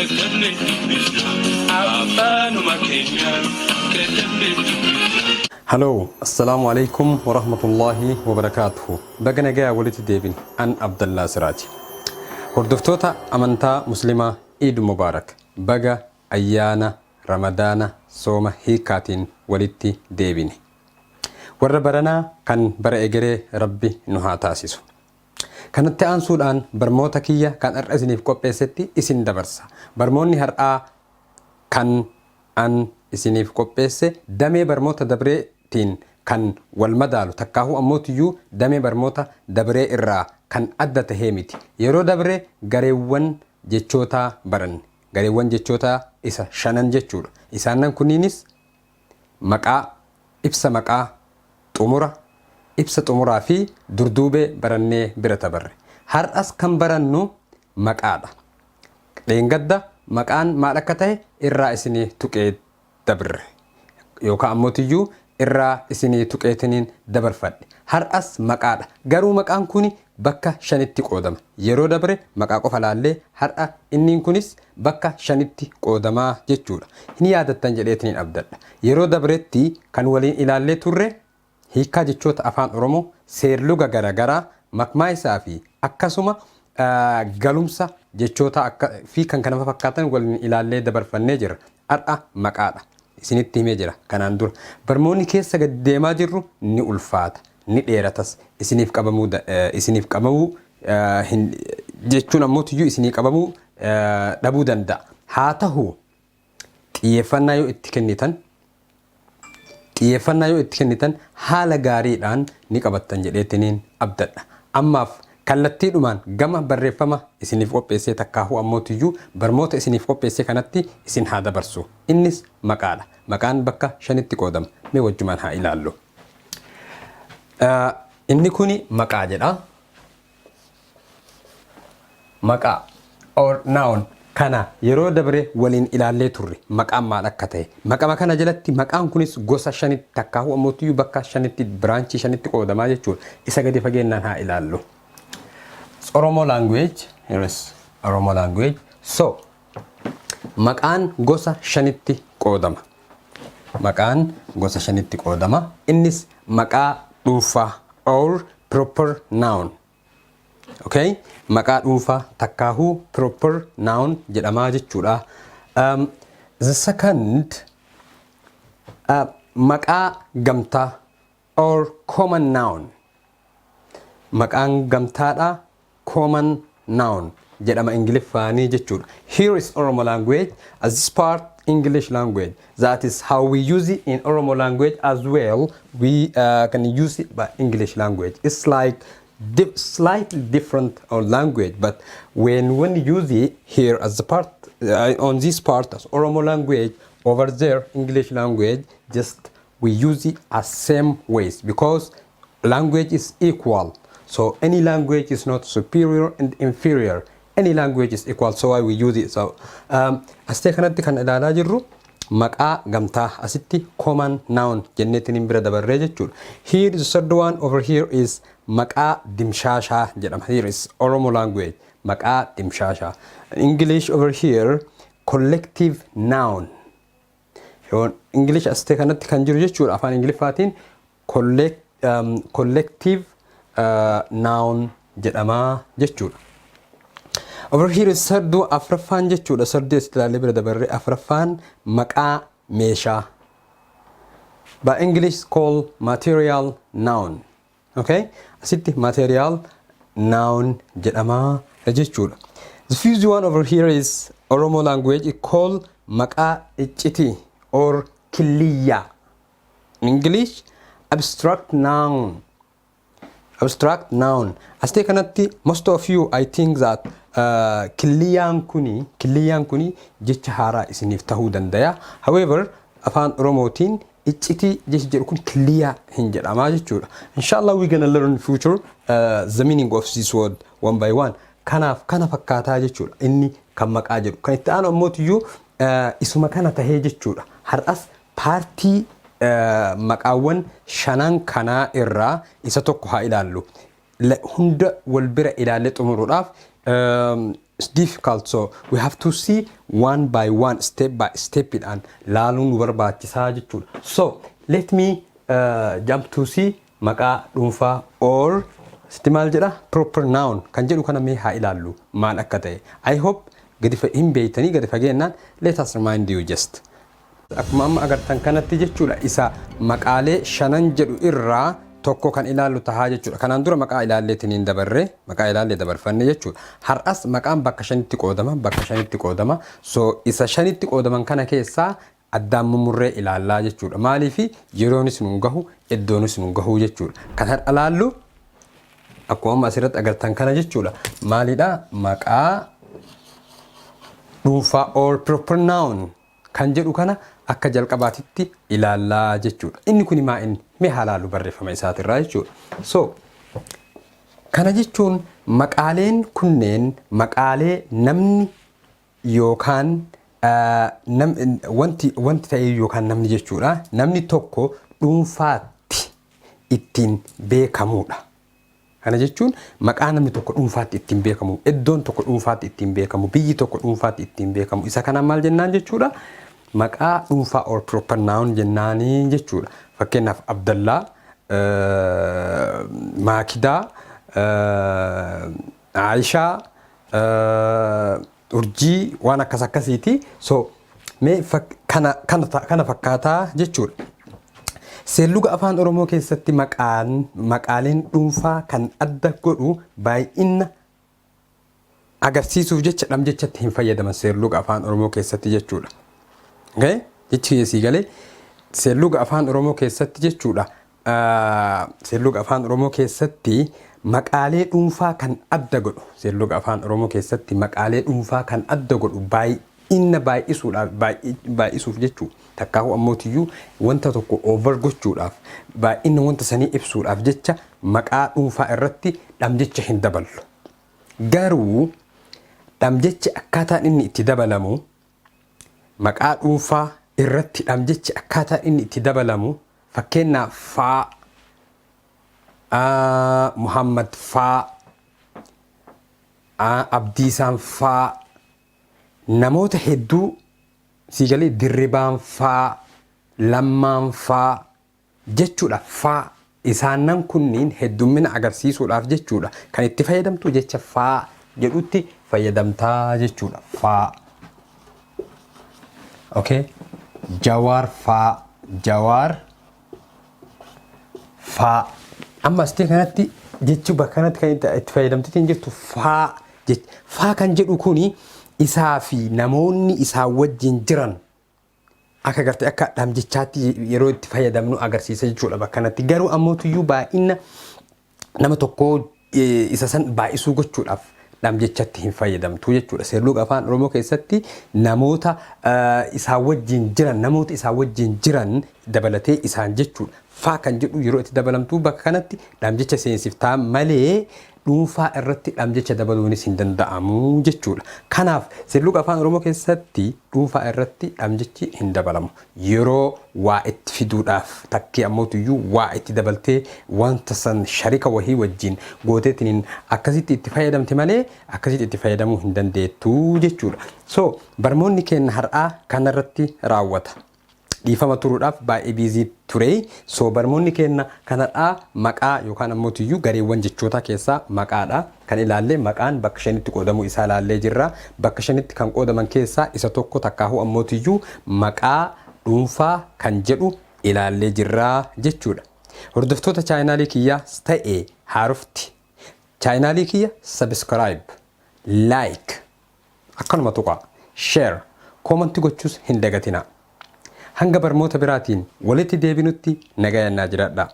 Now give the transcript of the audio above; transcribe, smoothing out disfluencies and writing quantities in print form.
Katabnee dubbifna afaanuma keenyaan katabnee dubbifna. Hello, Assalaamu alaikum wa rahmatullahi wa barakaatuhu. Baga nagayaa walitti deebine. An Abdallaa Siraaji. Hordoftoota amantaa Muslimaa, Iid Mubaarak. Baga ayyaana Ramadaana sooma hiikkaatiin walitti deebine. Warra baranaa kan bara egeree Rabbi nu haa taasisu. Kanatti aansuudhaan barmoota kiyya kan har'a isiniif qopheessetti isin dabarsa. Barmoonni har'aa kan an isiniif qopheesse damee barmoota dabreetiin kan wal madaalu takkaahuu ammootiyyuu damee barmoota dabree irraa kan adda tahee miti. Yeroo dabre gareewwan jechootaa baranne. Gareewwan jechootaa isa shanan jechuudha. Isaannan kunniinis maqaa, ibsa maqaa, xumura, ibsa xumuraa fi durduubee barannee bira tabarre. Har'as kan barannu maqaadha. Dheengadda maqaan maal akka tahe irraa isinii tuqee dabrre. Yookaan ammootiyyuu irraa isinii tuqeetiniin dabarfadhe. Har'as maqaadha. Garuu maqaan kuni bakka shanitti qoodama. Yeroo dabre maqaa qofa laallee, har'a inniin kunis bakka shanitti qoodamaa jechuudha. Hin yaadattan jedheetiniin abdadha. Yeroo dabretti kan waliin ilaallee turre hiikkaa jechoota Afaan Oromoo, seerluga garagaraa, makmaayisaa fi akkasuma galumsa jechootaa akka fi kan kana fakkaatan waliin ilaallee dabarfannee jirra. Har'a maqaadha. Isinitti himee jira kanaan dura. Barmoonni keessa gadi deemaa jirru ni ulfaata. Ni dheeratas. Isiniif qabamuu isiniif qabamuu hin jechuun ammoo tuyyuu isinii qabamuu dhabuu danda'a. Haa ta'u, xiyyeeffannaa yoo itti kennitan haala gaariidhaan ni qabattan jedheetiniin abdadha. Ammaaf kallattiidhumaan gama barreeffama isiniif qopheessee takkaahuu ammootiyyuu barmoota isiniif qopheessee kanatti isin haa dabarsu. Innis maqaadha. Maqaan bakka shanitti qoodama. Mee wajjumaan haa ilaallu. Inni kuni maqaa jedha. Maqaa or noun kana yeroo dabre waliin ilaallee turre, maqaan maal akka ta'e. Maqama kana jalatti maqaan kunis gosa shanitti takkaahuu ammootiyyuu bakka shanitti, branchii shanitti qoodamaa jechuudha. Isa gadi fageennaan haa ilaallu. Oromo language, here is Oromo language. So, maqaan gosa shanitti qoodama. Maqaan gosa shanitti qoodama. Innis maqaa dhuunfaa or proper noun. Okay? Maqaa dhuunfaa takkaahuu proper noun jedhamaa jechuudha. The second, maqaa gamtaa or common noun. Maqaan gamtaadha, common noun jedhama Ingiliffaanii jechuudha. Here is Oromo language. As this part English language. That is how we use it in Oromo language as well. We can use it by English language. It's like slightly different on language, but when we use it here as the part on this part as Oromo language, over there English language, just we use it as same ways because language is equal. So any language is not superior and inferior. Any language is equal, so why we use it. So astee kanatti kan ilaalaa jirru maqaa gamtaa, asitti common noun jenneetiin bira dabarree jechuudha. Here is the third one, over here is maqaa dimshaashaa jedhama. Here is Oromo language, maqaa dimshaashaa. English over here, collective noun. Yoon English astee kanatti kan jiru jechuudha, afaan Ingiliffaatiin collective noun jedhamaa jechuudha. Over here is sarduu afraffaan jechuudha. Sarduu asitti ilaallee bira dabarree, afraffaan maqaa meeshaa. By English called material noun. Okay? Asitti material noun jedhamaa jechuudha. The fifth one over here is Oromo language, it called maqaa iccitii or killiyyaa. In English, abstract noun. Abstract noun. Astee kanatti most of you, I think that killiyyaan kuni jecha haaraa isiniif tahuu danda'a. However, Afaan Oromootiin iccitii jechi jedhu kun killiyyaa hin jedhamaa jechuudha. Inshallah, we gonna learn future the meaning of this word one by one. Kanaaf kana fakkaataa jechuudha. Inni kan maqaa jedhu. Kan itti aanu ammootiyyuu isuma kana tahee jechuudha. Har'as partii maqaawwan shanan kanaa irraa isa tokko haa ilaallu. Hunda wal bira ilaallee xumuruudhaaf It's difficult, so we have to see one by one, step by step dhaan laaluun nu barbaachisaa jechuudha. So let me jump to see maqaa dhuunfaa or sitti maal jedha, proper noun kan jedhu kana mee haa ilaallu maal akka ta'e. I hope gadi hin beeytanii gadi fageennaan. Let us remind you just. Akkuma amma agartan kanatti jechuudha, isa maqaalee shanan jedhu irraa tokko kan ilaallu tahaa jechuudha. Kanaan dura maqaa ilaalleetiin hin dabarre, maqaa ilaallee dabarfanne jechuudha. Har'as maqaan bakka shanitti qoodama, bakka shanitti qoodama. So isa shanitti qoodaman kana keessaa addaan mummurree ilaallaa jechuudha. Maaliif yeroonis nun gahu, iddoonis nun gahu jechuudha. Kan har'a ilaallu akkuma amma asirratti agartan kana jechuudha. Maalidha? Maqaa dhuunfaa or proper noun kan jedhu kana akka jalqabaatitti ilaallaa jechuudha. Inni kun maa inni? Mee haa laallu barreeffama isaatirraa jechuudha. So kana jechuun maqaaleen kunneen maqaalee namni yookaan wanti ta'e yookaan namni jechuudha. Namni tokko dhuunfaatti ittiin beekamudha. Kana jechuun maqaa namni tokko dhuunfaatti ittiin beekamu, iddoon tokko dhuunfaatti ittiin beekamu, biyyi tokko dhuunfaatti ittiin beekamu. Isa kana maal jennaan jechuudha? Maqaa dhuunfaa or proper noun jennaanii jechuudha. Fakkeenyaaf Abdallaa, Maakidaa, Aayishaa, Urjii, waan akkas akkasiiti. So mee kana fakkaataa jechuudha. Seerluga Afaan Oromoo keessatti maqaan maqaaleen dhuunfaa kan adda godhu baay'ina agarsiisuuf jecha dhamjechatti hin fayyadaman seerluga Afaan Oromoo keessatti jechuudha. Okay? Jechi sii galee, seerluga Afaan Oromoo keessatti jechuudha. Seerluga Afaan Oromoo keessatti maqaalee dhuunfaa kan adda godhu, seerluga Afaan Oromoo keessatti maqaalee dhuunfaa kan adda godhu baay'ina baay'isuudhaaf, baay'isuuf jechuu takkaahu ammootiyyuu wanta tokko over gochuudhaaf, baay'ina wanta sanii ibsuudhaaf jecha maqaa dhuunfaa irratti dhamjecha hin daballu. Garuu dhamjechi akkaataan inni itti dabalamu, maqaa dhuunfaa irratti dhamjechi akkaataan inni itti dabalamu, fakkeenyaaf faa, Muhammad faa, Abdiisaan faa, namoota hedduu siigalee, Dirribaan faa, Lammaan faa jechuudha. Faa isaannan kunniin heddummina agarsiisuudhaaf jechuudha kan itti fayyadamtu, jecha faa jedhutti fayyadamtaa jechuudha. Faa, okay, Jawaar faa, Jawaar faa. Amma asitee kanatti jechi bakka kanatti kan itti fayyadamteetiin jirtu faa. Faa kan jedhu kuni isaa fi namoonni isaa wajjin jiran akka gartee akka dhamjechaatti yeroo itti fayyadamnu agarsiisa jechuudha bakka kanatti. Garuu ammootuyyuu baay'ina nama tokkoo isa san baay'isuu gochuudhaaf dhamjechatti hin fayyadamtu jechuudha. Seerluga Afaan Oromoo keessatti namoota isaa wajjin jiran, namoota isaa wajjin jiran dabalatee isaan jechuudha. Faa kan jedhu yeroo itti dabalamtu bakka kanatti dhamjecha seensiftaa malee dhuunfaa irratti dhamjecha dabaluunis hin danda'amu jechuudha. Kanaaf seerluga Afaan Oromoo keessatti dhuunfaa irratti dhamjechi hin dabalamu. Yeroo waa itti fiduudhaaf takkii ammootuyyuu waa itti dabaltee wanta san sharika wahii wajjin gooteetiin akkasitti itti fayyadamte malee akkasitti itti fayyadamuu hin dandeettu jechuudha. So barmoonni keenya har'aa kanarratti raawwata. Dhiifama turuudhaaf, baay'ee busy ture. So barmoonni keenya kanarraa maqaa yookaan ammoo tuyyuu gareewwan jechootaa keessaa maqaadha. Kan ilaalle maqaan bakka shanitti qoodamuu isaa ilaallee jirra. Bakka shanitti kan qoodaman keessaa isa tokko takkaahuu ammoo tuyyuu maqaa dhuunfaa kan jedhu ilaallee jirra jechuudha. Hordoftoota chaanaalii kiyyaa ta'e haarofti. Chaanaalii kiyya subscribe, like, akkanuma tuqaa, share, comment gochuus hin dagatinaa. Hanga barmoota biraatiin walitti deebinutti nagayannaa jiraadha.